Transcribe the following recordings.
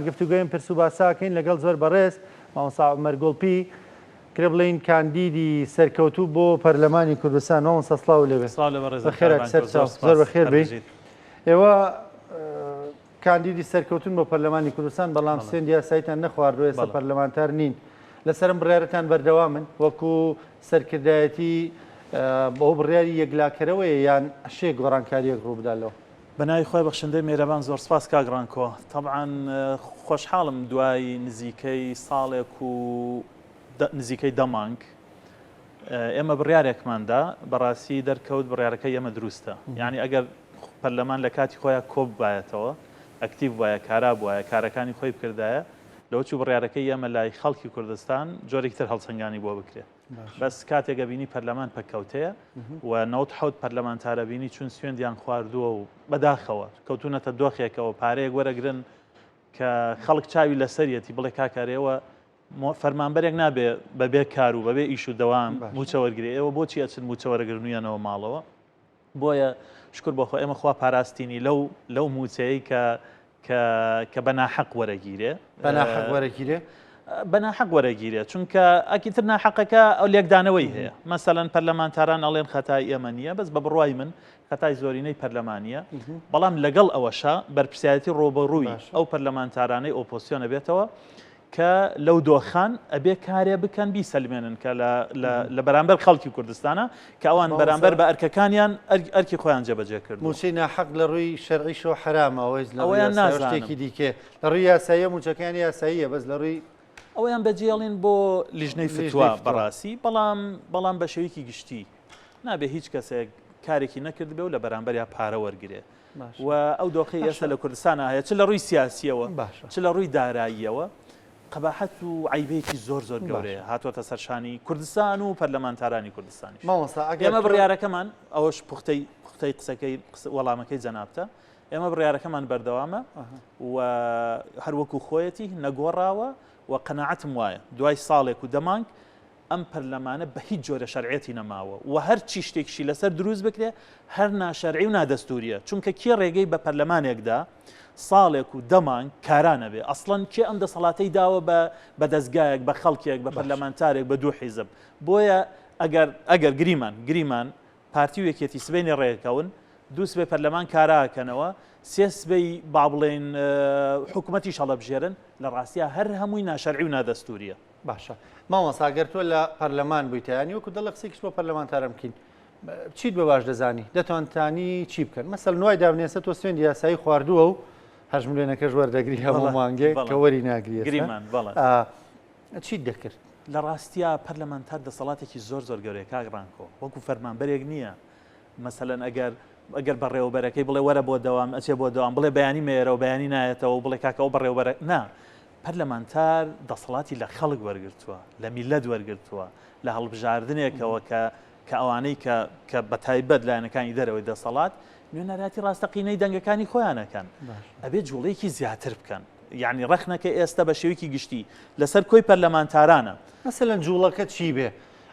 گفتوگۆی ئەم پرس و باسە ئەکەین لەگەڵ زۆر بەڕێز مامۆستا عومەر گوڵپی کرێ بڵێین کاندیدی سەرکەوتوو بۆ پەرلەمانی کوردستان. مامۆستا سڵاو لێبێ. سڵاو لە بەڕێزت بەخێر کاک سەر ڕانکۆ، چاو زۆر زۆر سپاس، بەخێر هەر بێی. بژیت. ئێوە کاندیدی سەرکەوتون بۆ پەرلەمانی کوردستان بەڵام بەڵێ. سوێندی یاساییتان نەخواردووە ئێستا بەڵێ. پەرلەمانتار نین. لەسەر ئەم بڕیارەتان بەردەوامن وەکو سەرکردایەتی بۆ بڕیاری یەکلاکەرەوەیە یان ئەشێ گۆڕانکارییەک ڕووبدا لەوە؟ بەناوی خوای بەخشندەی میهرەبان زۆر سپاس کاک ڕانکۆ تەبعەن خۆشحاڵم دوای نزیکەی ساڵێک و نزیکەی دە مانگ ئێمە بڕیارێکمان دا بەڕاستی دەرکەوت بڕیارەکەی ئێمە دروستە یعنی ئەگەر پەرلەمان لە کاتی خۆیان کۆ ببایەتەوە ئەکتیڤ بوایە کارا بوایە کارەکانی خۆی بکردایە لەوە چوو بڕیارەکەی ئێمە لای خەڵکی کوردستان جۆرێکی تر هەڵسەنگانی بۆ بکرێ بەس کاتێک ئەبینی پەرلەمان پەککەوتەیە و 97 پەرلەمانتار ئەبینی چون سوێندیان خواردووە و بەداخەوە کەوتونەتە دۆخێکەوە پارەیەک وەرەگرن کە خەڵک چاوی لەسەریەتی بڵێ کاکارێوە فەرمانبەرێک نابێ بەبێ کار و بەبێ ئیش و دەوام موچە وەرگێ ئێوە بۆچی ئەچن موچە وەرەگرن و یەنەوە ماڵەوە بۆیە شکر بۆ خۆ ئێمە خوا پاراستینی لەو لەو موچەیە کە کە کە بە ناحەق وەرەگیرێ. بە ناحەق وەرەگیرێ؟ بە ناحەق وەرەگیرێ چونکە ئەکی تر ناحەقەکە ئەو لێکدانەوەی هەیە مەسەلەن پەرلەمانتاران ئەڵێن خەتای ئێمە نییە بەس بە بڕوای من خەتای زۆرینەی پەرلەمانیە بەڵام لەگەڵ ئەوەشە بەرپرسیارەتی ڕۆبەڕووی ئەو پەرلەمانتارانەی ئۆپۆسیۆنە بێتەوە کە لەو دۆخان ئەبێ کارێ بکەن بیسەلمێنن کە لە بەرامبەر خەڵکی کوردستانە کە ئەوان بەرامبەر بە ئەرکەکانیان ئەرکی خۆیان جێبەجێ کرد. مووچەی ناحەق لە ڕووی شەرعیشەوە حەرامە ئەوەیش لە ڕووی ئەوەیان یاسایەوە نازانم. شتێکی دیکەیە. لە ڕووی یاساییە مووچەکەیان یاساییە بەس لە ڕووی. ئەوەیان بەجێڵین بۆ لیژنەی لیژنەی فتوا فتوا. بەڕاستی بەڵام بەڵام بە شێوەیەکی گشتی نابێ هیچ کەسێک کارێکی نەکردبێ و لە بەرامبەریا پارە وەرگرێ. و ئەو دۆخەی ئێستا لە کوردستانا هەیە چ لە ڕووی سیاسییەوە چ لە ڕووی داراییەوە قەباحەت و عەیبەیەکی زۆر زۆر گەورەیە هاتووەتە سەر شانی کوردستان و پەرلەمانتارانی کوردستانیش. ئێمە بڕیارەکەمان ئەوەش پوختەی پوختەی قسەکەی وەڵامەکەی جەنابتە ئێمە بڕیارەکەمان بەردەوامە و هەروەکو خۆیەتی نەگۆڕاوە و قەناعەتم وایە دوای ساڵێک و دەمانگ ئەم پەرلەمانە بە هیچ جۆرە شەرعیەتی نەماوە و هەر چی شتێکیشی لەسەر دروست بکرێ هەر ناشەرعی و نادەستوریە چونکە کێ ڕێگەی بە پەرلەمانێک دا ساڵێک و دە مانگ کارا نەبێ ئەسڵەن کێ ئەم دەسەڵاتەی داوە بە بە دەزگایەک بە خەڵکێک بە پەرلەمانتارێک بە دوو حیزب بۆیە ئەگەر ئەگەر گریمان گریمان پارتی و یەکێتی سبەینێ ڕێکەون دوو سبەی پەرلەمان کارا ئەکەنەوە سێ سبەی با بڵێین حکومەتیش هەڵەبژێرن لە ڕاستیا هەر هەمووی ناشەرعی و نادەستوریە. باشە مامۆستا گەر تۆ لە پەرلەمان بوویتە یانی وەکو دەڵێ قسەیەکیش بۆ پەرلەمانتاران بکەین چیت بە باش دەزانی دەتوانتانی چی بکەن مەسەل نوای دابنێسە تۆ سوێندی یاسایی خواردووە و هەشت ملیۆنەکەش وەردەگری هەموو مانگێک کە وەری ناگری گریمان بەڵێ چیت دەکرد؟ لە ڕاستیا پەرلەمانتار دەسەڵاتێکی زۆر زۆر گەورەیە کاک ڕانکۆ وەکو فەرمانبەرێک نییە مەسەلەن ئەگەر ئەگەر بەڕێوەبەرەکەی بڵێ وەرە بۆ دەوام ئەچێ بۆ دەوام بڵێ بەیانی مێرەوە بەیانی نایەتەوە بڵێ کاکە ئەو بەڕێوەبەرە نا پەرلەمانتار دەسەڵاتی لە خەڵک وەرگرتووە، لە میللەت وەرگرتووە، لە هەڵبژاردنێکەوە کە کە ئەوانەی کە کە بە تایبەت لایەنەکانی دەرەوەی دەسەڵات نوێنەرایەتی ڕاستەقینەی دەنگەکانی خۆیان ئەکەن. ئەبێ جوڵەیەکی زیاتر بکەن. یانی ڕەخنەکە ئێستا بە شێوەیەکی گشتی لەسەر کۆی پەرلەمانتارانە. مەسەلەن جوڵەکە چی بێ؟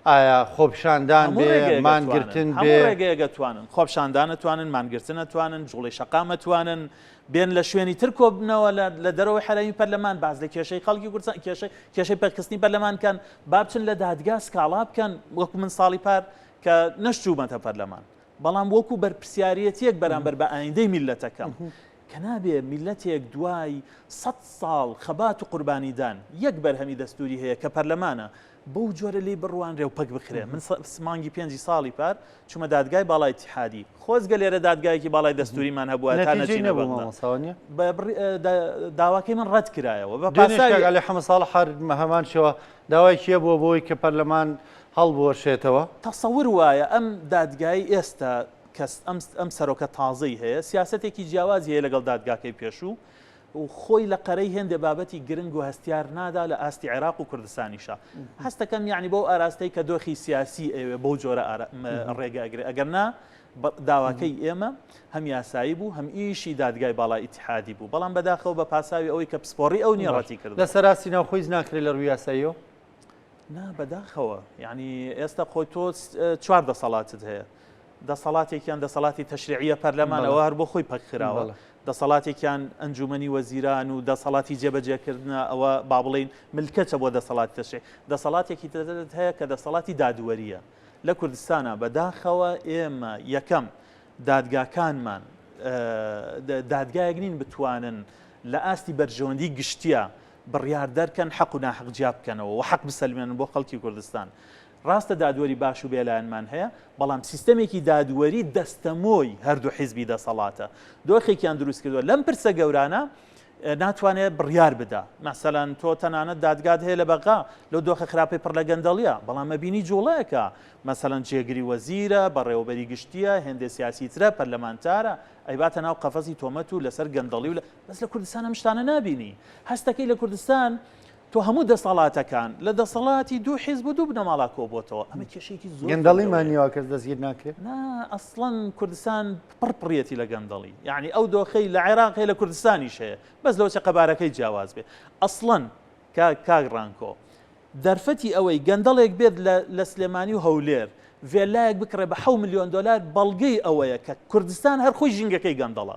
ئایا خۆپیشاندان هەموو بێ، ڕێگەیەک ئەتوانن، مانگرتن هەموو بێ؟ ڕێگەیەک ئەتوانن. خۆپیشاندان ئەتوانن، مانگرتن ئەتوانن، جوڵەی شەقام ئەتوانن، بێن لە شوێنی تر کۆببنەوە لە لە دەرەوەی حەرەمی پەرلەمان باس لە کێشەی خەڵکی کوردستان کێشەی کێشەی پەکخستنی پەرلەمان بکەن با بچن لە دادگا سکاڵا بکەن وەکو من ساڵی پار کە نەشچوومەتە پەرلەمان بەڵام وەکو بەرپرسیارەتیەک بەرامبەر بە ئایندەی میللەتەکەم کە نابێ میللەتێک دوای سەد ساڵ خەبات و قوربانیدان یەک بەرهەمی دەستوری هەیە کە پەرلەمانە بەو جۆرە لێی بڕوانرێ و پەک بخرێ. من مانگی پێنجی ساڵی پار چوومە دادگای باڵای ئیتیحادی. خۆزگە لێرە دادگایەکی باڵای دەستووریمان هەبووایە تا نەتیجەی نەچینە نەبوو بەغدا. مامۆستا وە نییە؟ بە داواکەی من ڕەت کرایەوە. بە دوێنێش کاک پاساوی. عەلی حەمە ساڵح هەر هەمان شێوە داوایەکی هەبووە بۆی کە پەرلەمان هەڵبوەشێتەوە. تەسەور وایە ئەم دادگایەی ئێستا کە ئەم سەرۆکە تازەی هەیە سیاسەتێکی جیاوازی هەیە لەگەڵ دادگاکەی پێشوو. و خۆی لە قەرەی هێندێ بابەتی گرنگ و هەستیار نادا لە ئاستی عێراق و کوردستانیشا. هەستەکەم یەعنی بەو ئاراستەی کە دۆخی سیاسی ئەیەوێ بەو جۆرە ڕێگە ئەگرێ. ئەگەر نا داواکەی ئێمە هەم یاسایی بوو هەم ئیشی دادگای باڵای ئیتیحادی بوو. بەڵام بەداخەوە بە پاساوی ئەوەی کە پسپۆڕی ئەو نییە ڕەتی کردەوە. لەسەر ئاستی ناوخۆیش ناکرێ لە ڕووی یاساییەوە؟ نا بەداخەوە. یەعنی ئێستا خۆی تۆ چوار دەسەڵاتت هەیە. دەسەڵاتێکیان دەسەڵاتی تەشریعیە پەرلەمان ئەوە هەر بۆ خۆی پەک خراوە. دەسەڵاتێکیان ئەنجومەنی وەزیران و دەسەڵاتی جێبەجێکردنە ئەوە با بڵێین ملکەچە بۆ دەسەڵاتی تەشریع. دەسەڵاتێکی ترت هەیە کە دەسەڵاتی دادوەرییە. لە کوردستانا بەداخەوە ئێمە یەکەم دادگاکانمان دادگایەک نین بتوانن لە ئاستی بەرژەوەندی گشتیە بڕیار دەرکەن حەق و ناحەق جیا بکەنەوە و حەق بسەلمێنن بۆ خەڵکی کوردستان. ڕاستە دادوەری باش و بێلایەنمان هەیە، بەڵام سیستەمێکی دادوەری دەستەمۆی هەردوو حیزبی دەسەڵاتە. دۆخێکیان دروست کردووە لەم پرسە گەورانە ناتوانێت بڕیار بدا. مەسەلەن تۆ تەنانەت دادگات هەیە لە بەغا لەو دۆخە خراپەی پڕ لە گەندەڵیە، بەڵام ئەبینی جوڵەیەکە. مەسەلەن جێگری وەزیرە، بەڕێوەبەری گشتیە، هێندێ سیاسی ترە، پەرلەمانتارە، ئەیباتە ناو قەفەزی تۆمەت و لەسەر گەندەڵی و بەس لە کوردستان ئەم شتانە نابینی. هەستەکەی لە کوردستان تۆ هەموو دەسەڵاتەکان لە دەسەڵاتی دوو حیزب و دوو بنەماڵا کۆبۆتەوە ئەمە کێشەیەکی زۆر گەندەڵیمان نیوە کەس دەستگیر ناکرێت نا ئەسڵەن کوردستان پڕ پڕیەتی لە گەندەڵی یعنی ئەو دۆخەی لە عێراق هەیە لە کوردستانیش هەیە بەس لەوچە قەبارەکەی جیاواز بێ ئەسڵەن کاک کاک ڕانکۆ دەرفەتی ئەوەی گەندەڵێک بێت لە سلێمانی و هەولێر ڤێلایەک بکڕێ بە حەو ملیۆن دۆلار بەڵگەی ئەوەیە کە کوردستان هەر خۆی ژینگەکەی گەندەڵە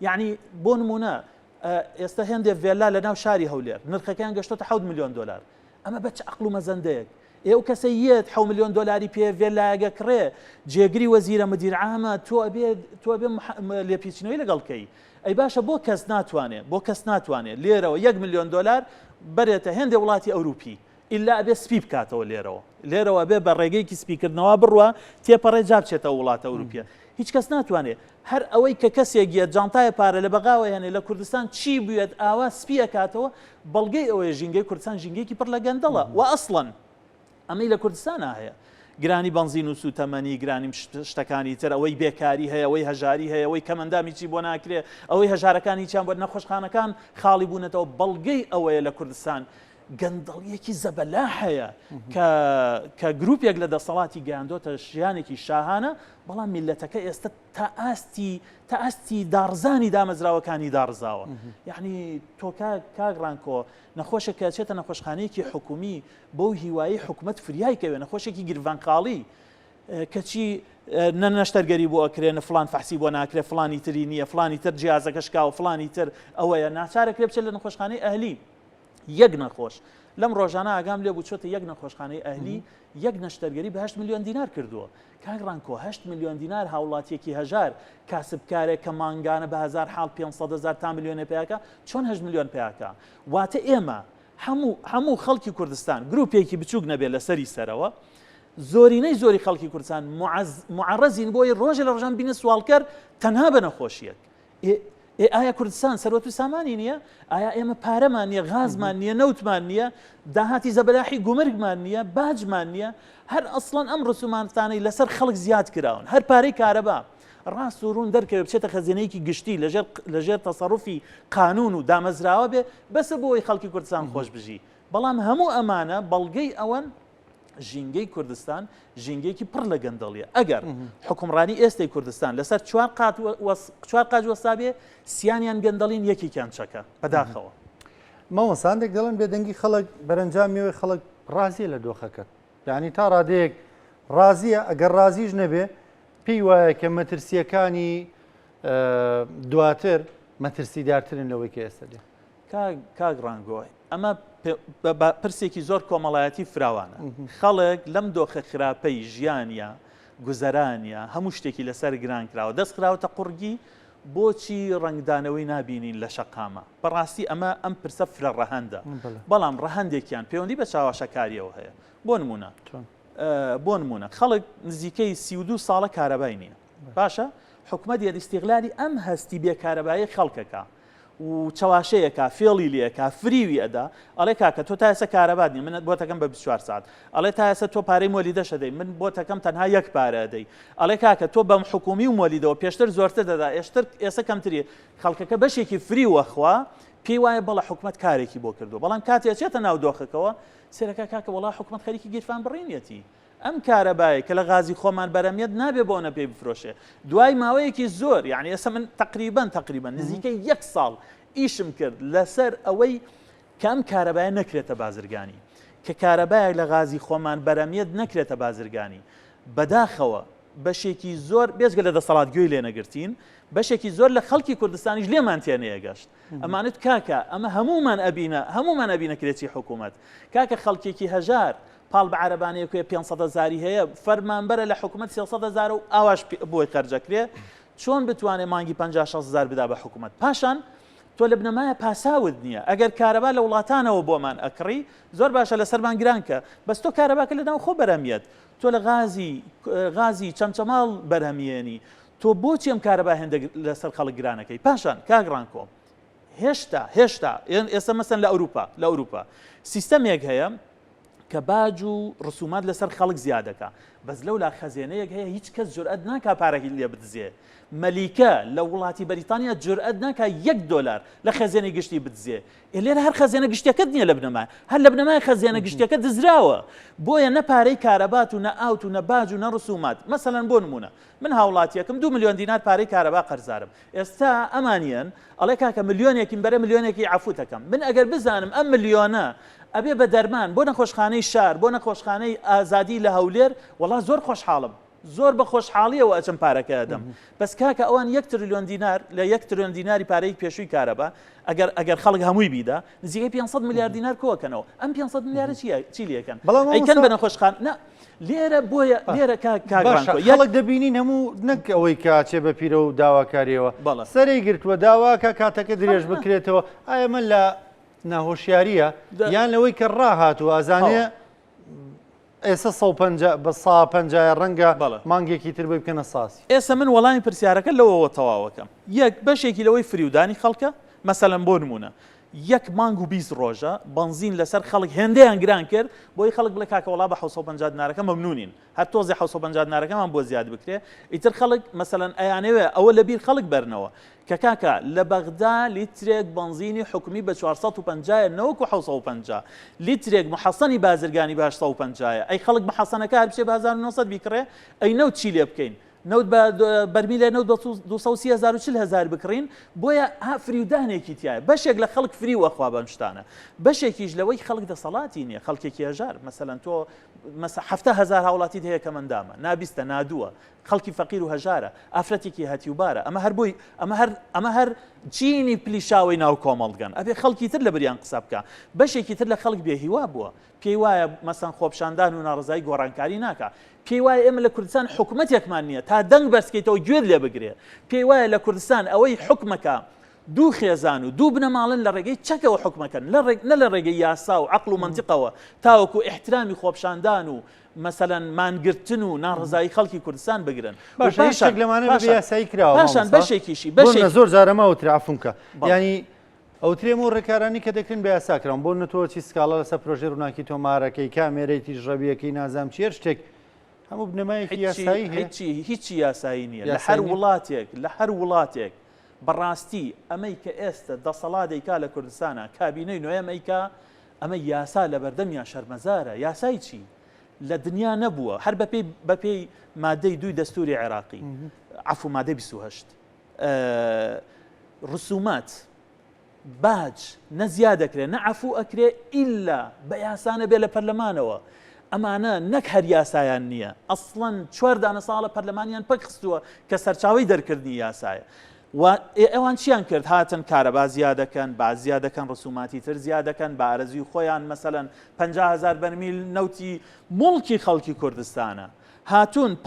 یعنی بۆ نمونە ئێستا هێندێ ڤێلا لە ناو شاری هەولێر نرخەکەیان گەشتۆتە حەوت ملیۆن دۆلار ئەمە بە چ عەقڵ و مەزەندەیەک ئێ ئەو کەسەی یەت حەو ملیۆن دۆلاری پێ ڤێلایەگە کڕێ جێگری وەزیرە مدیر عامە تۆ ئەبێ تۆ ئەبێ لێپیچنەوەی لەگەڵ کەی ئەی باشە بۆ کەس ناتوانێ بۆ کەس ناتوانێ لێرەوە یەک ملیۆن دۆلار بەرێتە هێندێ وڵاتی ئەوروپی ئیلا ئەبێ سپی بکاتەوە لێرەوە لێرەوە ئەبێ بە ڕێگەیەکی سپیکردنەوە بڕوا تێپەڕێ جا بچێتەوە وڵاتە ئەوروپیە هیچ کەس ناتوانێ هەر ئەوەی کە کەسێک یە جانتایە پارە لە بەغاوە هێنێ لە کوردستان چی بوێت ئاوا سپی ئەکاتەوە بەڵگەی ئەوەیە ژینگەی کوردستان ژینگەیەکی پڕ لە گەندەڵە و ئەسڵەن ئەمەی لە کوردستانا هەیە گرانی بەنزین و سوتەمەنی گرانی شتەکانی تر ئەوەی بێکاری هەیە ئەوەی هەژاری هەیە ئەوەی کەمەندام هیچی بۆ ناکرێ ئەوەی هەژارەکان هیچیان بۆ نەخۆشخانەکان خاڵی بوونەتەوە بەڵگەی ئەوەیە لە کوردستان گەندەڵیەکی زەبەلاح هەیە کە کە گروپێک لە دەسەڵاتی گەیاندۆتە ژیانێکی شاهانە بەڵام میلەتەکە ئێستا تا ئاستی تا ئاستی داڕزانی دامەزراوەکانی داڕزاوە یعنی تۆ کاک ڕانکۆ نەخۆشێک کە چێتە نەخۆشخانەیەکی حکومی بەو هیوایی حکومت فریای کەوێ نەخۆشێکی گیرڤانخاڵی کەچی نە نەشتەرگەری بۆ ئەکرێ نە فلان فەحسی بۆ ناکرێ فلانی تری نییە فلانی تر جیازەکە شکاوە فلانی تر ئەوەیە ناچارەکرێ بچێت لە نەخۆشخانەی ئەهلی یەک نەخۆش لەم ڕۆژانە ئاگام لێ بوو چۆتە یەک نەخۆشخانەی ئەهلی یەک نەشتەرگەری بە 8 ملیۆن دینار کردووە کاک ڕانکۆ 8 ملیۆن دینار هاوڵاتیەکی هەژار کاسبکارێک کە مانگانە بە هەزار حاڵ 500 هزار تا ملیۆنێ پیاکە چۆن 8 ملیۆن پیاکە واتە ئێمە هەموو هەموو خەڵکی کوردستان گروپێکی بچووک نەبێت لەسەری سەرەوە زۆرینەی زۆری خەڵکی کوردستان معرەزین بۆی ڕۆژە لە ڕۆژان بینە سواڵکەر تەنها بە نەخۆشیەک ئێ ئایا کوردستان سەروەت و سامانی نییە؟ ئایا ئێمە پارەمان نییە، غازمان نییە، نەوتمان نییە، داهاتی زەبەلاحی گومرگمان نییە، باجمان نییە؟ هەر ئەسڵەن ئەم ڕسوماتانەی لەسەر خەڵک زیاد کراون، هەر پارەی کارەبا ڕاست و ڕوون دەرکەوێ بچێتە خەزێنەیەکی گشتی لەژێر لەژێر تەسەروفی قانوون و دامەزراوە بێ، بەسە بۆ ئەوەی خەڵکی کوردستان خۆش بژی. بەڵام هەموو ئەمانە بەڵگەی ئەوەن ژینگەی کوردستان ژینگەیەکی پڕ لە گەندەڵیە ئەگەر حکومڕانی ئێستەی کوردستان لەسەر چوار قات چوار قاچ وەستابێ سیانیان گەندەڵین یەکێکیان چەکە بەداخەوە. مامۆستا هەندێک دەڵێن بێدەنگی خەڵک بەرەنجامی ئەوەی خەڵک ڕازیە لە دۆخەکە یعنی تا ڕادەیەک ڕازیە ئەگەر ڕازیش نەبێ پێی وایە کە مەترسیەکانی دواتر مەترسیدارترن لەوەی کە ئێستا دێ. کاک ڕانگۆ ئەمە پرسێکی زۆر کۆمەڵایەتی فراوانە خەڵک لەم دۆخە خراپەی ژیانە گوزەرانە هەموو شتێکی لەسەر گران کراوە دەست خراوەتە قوڕگی بۆچی ڕەنگدانەوەی نابینین لە شەقامە بەڕاستی ئەمە ئەم پرسە فرە ڕەهەندە بەڵام ڕەهەندێکیان پەیوەندی بە چاواشەکاریەوە هەیە بۆ نمونە بۆ نمونە خەڵک نزیکەی 32 ساڵە کارەبای نییە باشە حکومەت یە ئیستیغلالی ئەم هەستی بێ کارەبایی خەڵکەکە و چەواشەیەکا فێڵی لێکا فریوی ئەدا ئەڵێ کاکە تۆ تا ئێستا کارەبات نیە من بۆتەکەم بە 24 ساعت ئەڵێ تا ئێستا تۆ پارەی مۆلیدەش ئەدەی من بۆتەکەم تەنها یەک پارە ئەدەی ئەڵێ کاکە تۆ بەم حکومی و مۆلیدەوە پێشتر زۆرتر دەدا ئێشتر ئێستا کەمتری خەڵکەکە بەشێکی فریوە خوا پێی وایە بەڵێ حکومەت کارێکی بۆ کردووە بەڵام کاتێ ئەچێتە ناو دۆخەکەوە سێرەکە کاکە وەڵا حکومەت خەریکی گیرفان بڕینیەتی ئەم کارەبایەی کە لە غازی خۆمان بەرەمیەت نابێ بۆنە پێی بفرۆشێ دوای ماوەیەکی زۆر یعنی ئێستا من تقریبا تقریبا نزیکەی یەک ساڵ ئیشم کرد لەسەر ئەوەی کە ئەم کارەبایە نەکرێتە بازرگانی کە کارەبایەک لە غازی خۆمان بەرەمیەت نەکرێتە بازرگانی بەداخەوە. بەشێکی زۆر بێجگە لە دەسەڵات گوێی لێ نەگرتین، بەشێکی زۆر لە خەڵکی کوردستانیش لێمان تێنەیەگەشت. ئەمانوت کاکە ئەمە هەموومان ئەبینە هەموومان ئەبینە کرێچی حکوومەت. کاکە خەڵکێکی هەژار پاڵ بە عەرەبانەیەک هەیە 500 هەزاری هەیە فەرمانبەرە لە حکوومەت 300 هەزارە و ئاواش بۆی خەرجەکرێ چۆن بتوانێ مانگی 50 60 هەزار بدا بە حکوومەت پاشان تۆ لە بنەمایە پاساوت نییە ئەگەر کارەبا لە وڵاتانەوە بۆمان ئەکڕی زۆر باشە لەسەرمان گران کە بەس تۆ کارەباکە لە ناو خۆ بەرهەمیەت تۆ لە غازی غازی چەمچەماڵ بەرهەمیێنی تۆ بۆچی ئەم کارەبا هێندە لەسەر خەڵک گرانەکەی پاشان کاک ڕانکۆ هێشتا هێشتا ئێستا مەسەن لە ئەوروپا لە ئەوروپا سیستەمێک هەیە کە باج و ڕسومات لەسەر خەڵک زیادەکە بەس لەولا خەزێنەیەک هەیە هیچ کەس جورئەت ناکا پارەی لێ بدزێ مەلیکە لە وڵاتی بەریتانیا جورئەت ناکا یەک دۆلار لە خەزێنەی گشتی بدزێ ئێ لێرە هەر خەزێنە گشتیەکەت نییە لە بنەما هەر لە بنەمای خەزێنە گشتیەکە دزراوە بۆیە نە پارەی کارەبات و نە ئاوت و نە باج و نە ڕسومات مەسەلەن بۆ نمونە من هاوڵاتیەکم دو ملیۆن دینار پارەی کارەبا قەرزارم ئێستا ئەمانیەن ئەڵێ کاکە ملیۆنێکیم بەرە ملیۆنێکی عەفوتەکەم من ئەگەر بزانم ئەم ملیۆنە ئەبێ بە دەرمان بۆ نەخۆشخانەی شار بۆ نەخۆشخانەی ئازادی لە هەولێر وەڵا زۆر خۆشحاڵم زۆر بە خۆشحاڵیەوە ئەچم پارەکە ئەدەم بەس کاکە ئەوان یەک تریلیۆن دینار لە یەک تریلیۆن دیناری پارەی پێشووی کارەبا ئەگەر ئەگەر خەڵک هەمووی بیدا نزیکەی 500 ملیار دینار کۆکەنەوە ئەم 500 ملیارە چیە چی لێکەن بەڵام ئەیکەن مامۆستا بە نەخۆشخانە نا لێرە بۆیە لێرە کاک کاک باشە ڕانکۆ یەک خەڵک دەبینین هەموو نەک ئەوەی کە ئەچێ بە پیرە و داواکاریەوە بەڵێ. سەرەی گرتووە داواکە کاتەکە درێژ خەڵک نا. بکرێتەوە ئایا ئەمە لە ناهۆشیاریە دە یان لەوەی کە ڕاهاتووە ئەزانێ تەواو. ئێسە سەو پەنجا بە سا پەنجایە ڕەنگە بەڵێ. مانگێکی تر بۆی بکەنە ساسی. ئێسە من وەڵامی پرسیارەکە لەوەوە تەواوەکەم یەک بەشێکی لەوەی فریودانی خەڵکە مەسەلەن بۆ نموونە یەک مانگ و 20 ڕۆژە بەنزین لەسەر خەڵک هێندەیان گران کرد بۆی خەڵک بڵێ کاکە وەڵا بە 750 دینارەکە مەمنونین هەر تۆزێ 750 دینارەکەمان بۆ زیاد بکرێ ئیتر خەڵک مەسەلەن ئەیانەوێ ئەوە لەبیر خەڵک بەرنەوە کە کاکە لە بەغدا لیترێک بەنزینی حکومی بە 450 یە نەوەکو 750 لیترێک محەسەنی بازرگانی بە 850 یە ئەی خەڵک محەسەنەکە هەر بچێ بە 1900 بیکڕێ ئەی نەوت چی لێ بکەین نەوت بە بەرمیلێ نەوت بە 230 هەزار و 40 هەزار بکڕین بۆیە ها فریودانێکی تایە بەشێک لە خەڵک فریو ئەخوا بەم شتانە بەشێکیش لەوەی خەڵک دەسەڵاتی نییە خەڵکێکی هەژار مەسەلەن تۆ مەسە 70 هەزار هاوڵاتیت هەیە کە مندامە نابیستە نادووە خەڵکی فەقیر و هەژارە ئافرەتێکی هەتیوبارە ئەمە هەر بۆی ئەمە هەر ئەمە هەر چینی پلیشاوەی ناو کۆمەڵگەن ئەبێ خەڵکی تر لە بریان قسە بکە بەشێکی تر لە خەڵک بێهیوا بووە پێی وایە مەسەن خۆپیشاندان و ناڕەزایی گۆڕانکاری ناکا. پێی وایە ئێمە لە کوردستان حکومەتێکمان نییە تا دەنگ بەرزکەیتەوە گوێت لێ بگرێ. پێی وایە لە کوردستان ئەوەی حوکمەکا دوو خێزان و دوو بنەماڵەن لە ڕێگەی چەکەوە حوکمەکەن نە لە ڕێگەی یاسا و عەقڵ و مەنتیقەوە تاوەکو ئیحترامی خۆپیشاندان و مەسەلەن مانگرتن و ناڕەزایی خەڵکی کوردستان بگرن. و باشە هیچ پاشان شتێک لەمانە بەبێ پاشان یاسایی کراوە پاشان مامۆستا؟ بەشێکیشی بۆ بەشێک نە زۆر جار ئەمە ئەوترێ عەفوم کە بەڵێ. یانی ئەوترێم و ڕێکارانەی کە دەکرێن بە یاسا کراون، بۆ نە تۆ چی سکاڵا لەسەر پرۆژەی ڕووناکی تۆمارەکەی، کامێرەی تیژڕەوییەکەی نازانم چی هەر شتێک هەموو بنەمایەکی هیچی یاسایی هەیە. هیچی هیچی یاسایی نییە لە یاسایی هەر نییە؟ وڵاتێک لە هەر وڵاتێک بەڕاستی ئەمەی کە ئێستە دەسەڵات ئەیکا لە کوردستانا کابینەی نۆیەم ئەیکا ئەمە یاسا لەبەردەمیا شەرمەزارە یاسای چی لە دنیا نەبووە هەر بەپێی بەپێی مادەی دووی دەستوری عێراقی عەفو مادەی 28 ڕسومات، باج، نە زیاد ئەکرێ نە عەفوو ئەکرێ ئیلا بە یاسا نەبێ لە پەرلەمانەوە. ئەمانە نەک هەر یاسایان نییە ئەسڵەن چوار دانە ساڵە پەرلەمانیان پەک خستووە کە سەرچاوەی دەرکردنی یاسایە. و ئەوان چیان کرد هاتن کارەبا زیاد دەکەن باج زیاد دەکەن ڕسوماتی تر زیاد دەکەن بە ئارەزووی خۆیان مەسەلەن 50 هەزار بەرمیل نەوتی موڵکی خەڵکی کوردستانە هاتوون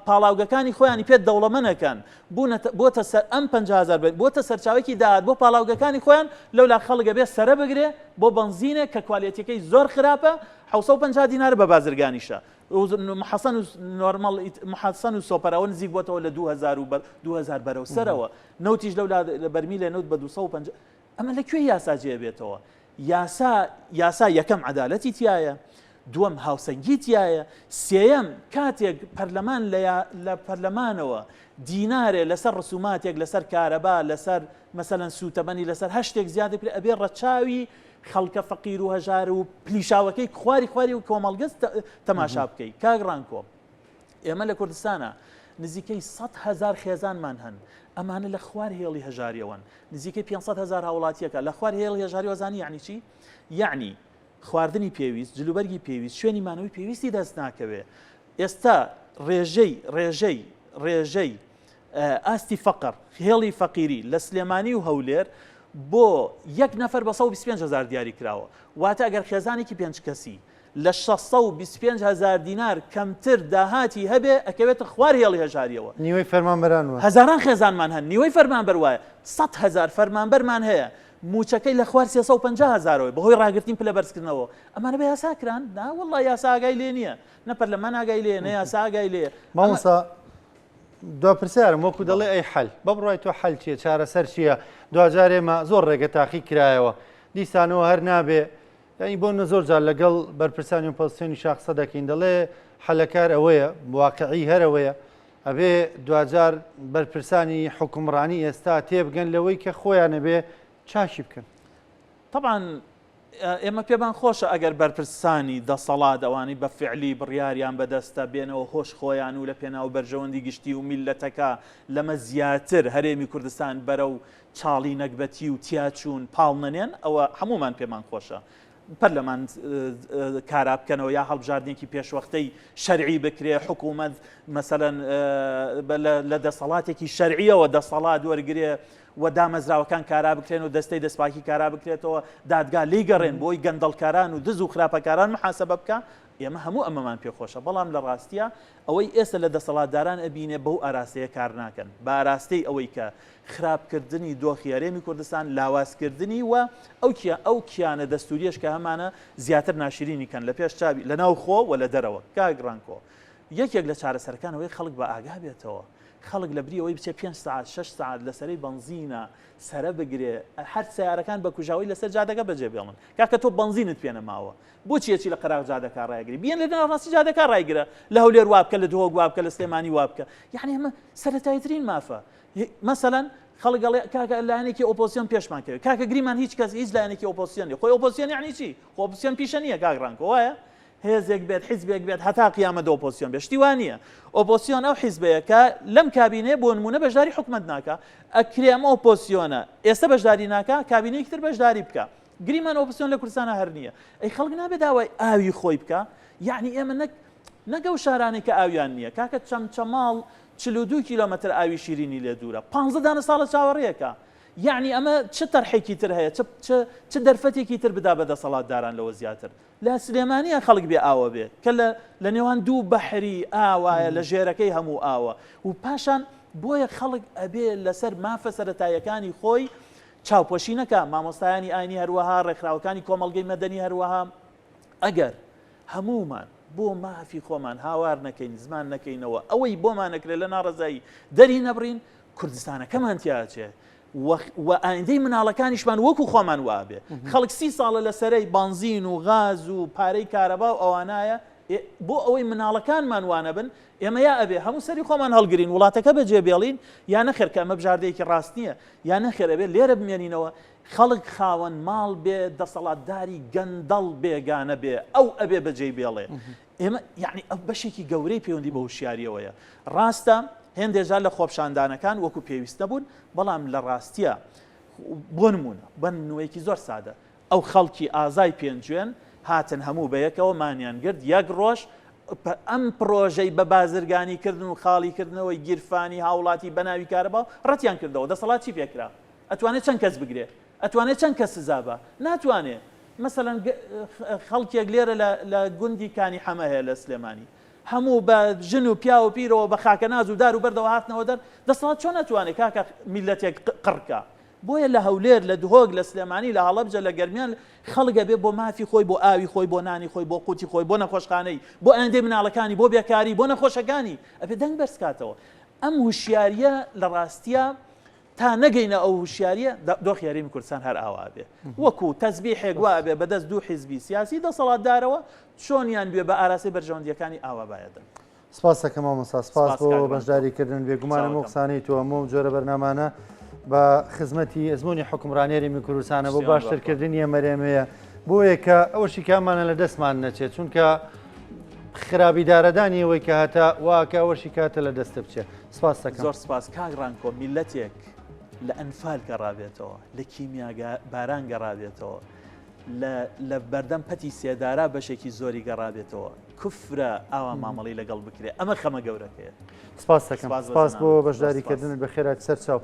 پاڵاوگەکانی خۆیانی پێ دەوڵەمەنەکەن، بوونەتە بۆتە سەر ئەم 50 هەزار بەرمیل بۆتە سەرچاوەیەکی داهات بۆ پاڵاوگەکانی خۆیان، لەولا خەڵک ئەبێ سەرە بگرێ بۆ بەنزینێک کە کوالێتیەکەی زۆر خراپە 750 دینارە بە بازرگانیشە محەسەن و نۆرمەڵ محەسەن و سۆپەر ئەوە نزیک بۆتەوە لە 2000 و 2000 بەرەو سەرەوە نەوتیش لەولا بەرمیلێ نەوت بە 250 ئەمە لە کوێ یاسا جێ بێتەوە؟ یاسا یاسا یەکەم عەدالەتی تیایە، دووەم هاوسەنگی تیایە، سێیەم کاتێک پەرلەمان لە لە پەرلەمانەوە دینارێ لەسەر ڕسوماتێک لەسەر کارەبا لەسەر مەسەلەن سووتەمەنی لەسەر هەر شتێک زیاد بکرێ ئەبێ ڕەچاوی خەڵکە فەقیر و هەژار و پلیشاوەکەی خواری خواری و کۆمەڵگەس تەماشا بکەی کاک ڕانکۆ ئێمە لە کوردستانا نزیکەی 100 هەزار خێزانمان هەن ئەمانە لە خوار هێڵی هەژاریەوەن نزیکەی 500 هەزار هاوڵاتیەکە لە خوار هێڵی هەژاریەوە زانی یعنی چی؟ یعنی خواردنی پێویست جلوبەرگی پێویست شوێنی مانەوەی پێویستی دەست ناکەوێ ئێستا ڕێژەی ڕێژەی ڕێژەی ئاستی فەقر هێڵی فەقیری لە سلێمانی و هەولێر بۆ یەک نەفەر بە 125 هزار دیاری کراوە واتە ئەگەر خێزانێکی پێنج کەسی لە 625 هزار دینار کەمتر داهاتی هەبێ ئەکەوێتە خوار هێڵی هەژاریەوە. نیوەی فەرمانبەران وایە. هەزاران خێزانمان هەن نیوەی فەرمانبەر وایە، 100 هەزار فەرمانبەرمان هەیە مووچەکەی لە خوار 350 هەزارەوەیە بەهۆی ڕاگرتنی پلە بەرزکردنەوە. ئەمانە بە یاسا کران؟ نا وەڵڵا یاسا ئاگای لێ نییە، نە پەرلەمان ئاگای لێیە، نە یاسا ئاگای لێیە. مامۆستا دوا پرسیارم وەکو دەڵێ ئەی حەل بە بڕوای تۆ حەل چییە چارەسەر چییە دواجار ئێمە زۆر ڕێگە تاقی کرایەوە دیسانەوە هەر نابێ یانی بۆ نە زۆر جار لەگەڵ بەرپرسانی ئۆپۆزسیۆنی شا قسە دەکەین دەڵێ حەلەکار ئەوەیە واقعی هەرەوەیە ئەبێ دواجار بەرپرسانی حکومڕانی ئێستا تێبگەن لەوەی کە خۆیان ئەبێ چاکی بکەن. تەبعەن ئێمە پێمان خۆشە ئەگەر بەرپرسانی دەسەڵات ئەوانەی بە فعلی بڕیاریان بەدەستە بێنەوە هۆش خۆیان و لە پێناو بەرژەوەندی گشتی و میللەتەکە لەمە زیاتر هەرێمی کوردستان بەرەو چاڵی نەگبەتی و تیاچوون پاڵ نەنێن ئەوە هەموومان پێمان خۆشە پەرلەمان کارا بکەنەوە یا هەڵبژاردنێکی پێشوەختەی شەرعی بکرێ حکوومەت مەسەلەن لە دەسەڵاتێکی شەرعیەوە دەسەڵات وەرگێ و دامەزراوەکان کارا بکرێن و دەستەی دەستپاکی کارا بکرێتەوە دادگا لی گەڕێن بۆی گەندەڵکاران و دز و خراپەکاران محاسبە بکە ئێمە هەموو ئەمەمان پێخۆشە بەڵام لە ڕاستیە ئەوەی ئێستا لە دەسەڵاتداران ئەبینێ بەو ئاراستەیە کار ناکەن بە ئاراستەی ئەوەی کە خراپکردنی دۆخی هەرێمی کوردستان، لاوازکردنی و ئەو کیا ئەو کیانە دەستوریەش کە هەمانە زیاتر ناشرینی کەن لە پێش چاوی لە ناو خۆ و لە دەرەوە. کاک ڕانکۆ یەکێک لە چارەسەرەکان ئەوەیە خەڵک بە ئاگا بێتەوە. خەڵک لە بری ئەوەی بچێ پێنج سەعات شەش سەعات لە سەرەی بەنزینە سەرە بگرێ هەر سەیارەکان بە کوژاوەی لەسەر جادەکە بەجێ بێڵن. کاکە تۆ بەنزینت پێ نەماوە بۆچی ئەچی لە قەراغ جادەکە ڕایگری بیەن لە ناوەڕاستی جادەکە ڕایگرە لە هەولێر وا بکە لە دهۆک وا بکە لە سلێمانی وا بکە یعنی ئەمە سەرەتاییترین مافە مەسەلەن خەڵک ئەڵێ کاکە لایەنێکی ئۆپۆزسیۆن پێشمان کەوێت کاکە گریمان هیچ کەس هیچ لایەنێکی ئۆپۆزسیۆن نیە خۆی ئۆپۆزسیۆن یعنی چی خۆ ئۆپۆزسیۆن پیشە نییە کاک ڕانکۆ وایە هێزێک بێت حیزبێک بێت هەتا قیامەت ئۆپۆزسیۆن بێت شتی وا نییە ئۆپۆزسیۆن ئەو حیزبەیە کە لەم کابینەیە بۆ نمونە بەشداری حکومەت ناکا ئەکرێ ئەم ئۆپۆزسیۆنە ئێستا بەشداری ناکا کابینەیەکی تر بەشداری بکا گریمان ئۆپۆزسیۆن لە کوردستانە هەر نییە ئەی خەڵک نابێت داوای ئاوی خۆی بکا یعنی ئێمە نەک نەک ئەو شارانەی کە ئاویان نییە کاکە چەمچەماڵ 42 کیلۆمەتر ئاوی شیرینی لێ دوورە 15 دانە ساڵە چاوەڕێیەکە یعنی ئەمە چ تەرحێکی تر هەیە چ چ چ دەرفەتێکی تر بدا بە دەسەڵاتداران لەوە زیاتر لە سلێمانیە خەڵک بێ ئاوە بێ کە لە لە نێوان دوو بەحری ئاوایە لە ژێرەکەی هەموو ئاوە و پاشان بۆیە خەڵک ئەبێ لەسەر مافە سەتاییەکانی خۆی چاوپۆشی نەکا، مامۆستایانی ئاینی هەروەها، ڕێکخراوەکانی کۆمەڵگەی مەدەنی هەروەها، ئەگەر هەموومان بۆ مافی خۆمان هاوار نەکەین، زمان نەکەینەوە، ئەوەی بۆمان ئەکرێ لە ناڕەزایی دەری نەبڕین، کوردستانەکەمان تیا ئەچێ و ئایندەی مناڵەکانیشمان وەکو خۆمان وابێ. خەڵک سی ساڵە لە سەرەی بەنزین و غاز و پارەی کارەبا و ئەوانایە، بۆ ئەوەی مناڵەکانمان وانەبن، ئێمە یا ئەبێ هەموو سەری خۆمان هەڵگرین وڵاتەکە بەجێ بێڵین، یا نەخێر کە ئەمە بژاردەیەکی ڕاست نییە، یا نەخێر ئەبێ لێرە بمێنینەوە خەڵک خاوەن ماڵ بێ دەسەڵاتداری گەندەڵ بێگانە بێ ئەو ئەبێ بەجێی بێڵێ ئێمە یعنی ئەو بەشێکی گەورەی پەیوەندی بە هوشیاریەوەیە ڕاستە هێندێ جار لە خۆپشاندانەکان وەکو پێویست نەبوون بەڵام لە ڕاستیە بۆ نمونە بە نمونەیەکی زۆر سادە ئەو خەڵکی ئازای پێنجوێن هاتن هەموو بەیەکەوە مانیان گرت یەک ڕۆژ ئەم پڕۆژەی بە بازرگانی کردن و خاڵی کردنەوەی گیرفانی هاوڵاتی بە ناوی کارەبا ڕەتیان کردەوە دەسەڵات چی پێکرا ئەتوانێت چەند کەس بگرێ ئەتوانێت چەند کەس سزا بە ناتوانێ مەسەلەن خەڵکێک لێرە لە گوندی کانی حەمە هەیە لە سلێمانی هەموو بە ژن و پیاو و پیرەوە بە خاکەناز و دار و بەردەوە هاتنەوە دەر دەسەڵات چۆن ئەتوانێ کاکە میلەتێک قڕکە بۆیە لە هەولێر، لە دهۆک، لە سلێمانی، لە هەڵەبجە، لە گەرمیان خەڵک ئەبێ بۆ مافی خۆی، بۆ ئاوی خۆی، بۆ نانی خۆی، بۆ قوتی خۆی، بۆ نەخۆشخانەی، بۆ ئایندەی مناڵەکانی، بۆ بێکاری، بۆ نەخۆشەکانی ئەبێ دەنگ بەرز کاتەوە. ئەم هوشیارییە لە ڕاستیا تا نەگەینە ئەو هوشیارییە دۆخی هەرێمی کوردستان هەر ئاوا ئەبێ. وەکوو تەزبیحێک وا ئەبێ بە دەست دوو حیزبی سیاسی دەسەڵاتدارەوە چۆنیان بوێ بە ئاراستەی بەرژەوەندییەکانی ئاوا بایەدەن. سپاس دەکەم مامۆستا سپاس بۆ بەشداری کردن بێگومان ئەم قسانەی تۆ ئەمە و جۆرە بەرنامانە بە خزمەتی ئەزمموی حکومڕانێری میکروسانە بۆ باشترکردنی ئەمەرێمەیە بۆیە کە ئەوەشی کامانە لە دەستمان نەچێت چونکە خراپی دارەدانی ئەوەی کە هەتا واکە ئەوەشی کاتە لە دەستە بچێت سپاس دەکەم زۆر سپاس کاک ڕانکۆ میلەتێک لە ئەنفال گەڕابێتەوە لە کیمیا باران گەڕابێتەوە لە بەردەم پەتی سێدارا بەشێکی زۆری گەڕابێتەوە. کوفرە ئاوا مامەڵەی لەگەڵ بکرێ ئەمە خەمە گەورەکەیە. سپاست دەکەم. سپاس بۆ بەشداریکردنت بەخێرهاتی سەرچاو.